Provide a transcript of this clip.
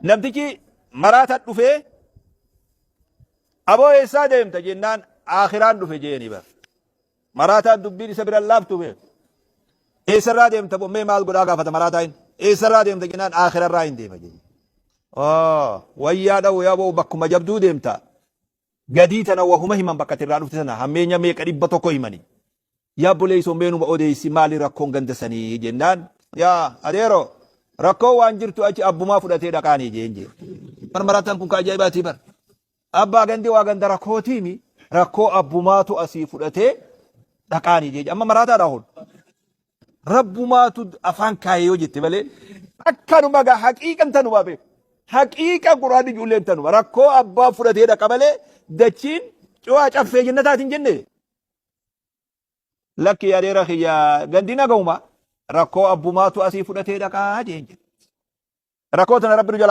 Namtichi maraata dhufee aboo eessaa deemta jennaan aakhiraan dhufe jeeni bar. Maraataan dubbiin isa bira laaftu beeku. Eessarraa deemta mee maal godhaa gaafata maraataa inni. Eessarraa deemta jennaan aakhirarraa hin deema jeeni. Wayyaa dha'u yaa boo bakkuma jabduu deemta. Gadii tana wahuma himan bakka ati irraa dhufte sana hammeenya meeqa 100 himani. Yaa obboleessoo meenuma odeessi maali rakkoon ganda sanii jennaan yaa adeero rakkoo waan jirtu achi abbumaa fudhatee dhaqaanii jeen jeen. Marmaraataan kun ka ajaa'ibaatii bar. Abbaa gandi waa ganda rakkootiimi rakkoo abbumaatu asii fudhatee dhaqaanii jeen. Amma maraataadha hun. Rabbumaatu afaan kaayee yoo jette malee akkanuma gaa haqiiqan tanuma beeku. Haqiiqa quraanni ijoolleen tanuma rakkoo abbaa fudhatee dhaqa malee dachiin cuwaa caffee jennataatiin jenne. Lakki adeera kiyya gandi nagahuma rakkoo abbumaatu asii fudhatee dhaqaa jeen jedhe. Rakkoo tana rabbi nu jalaa.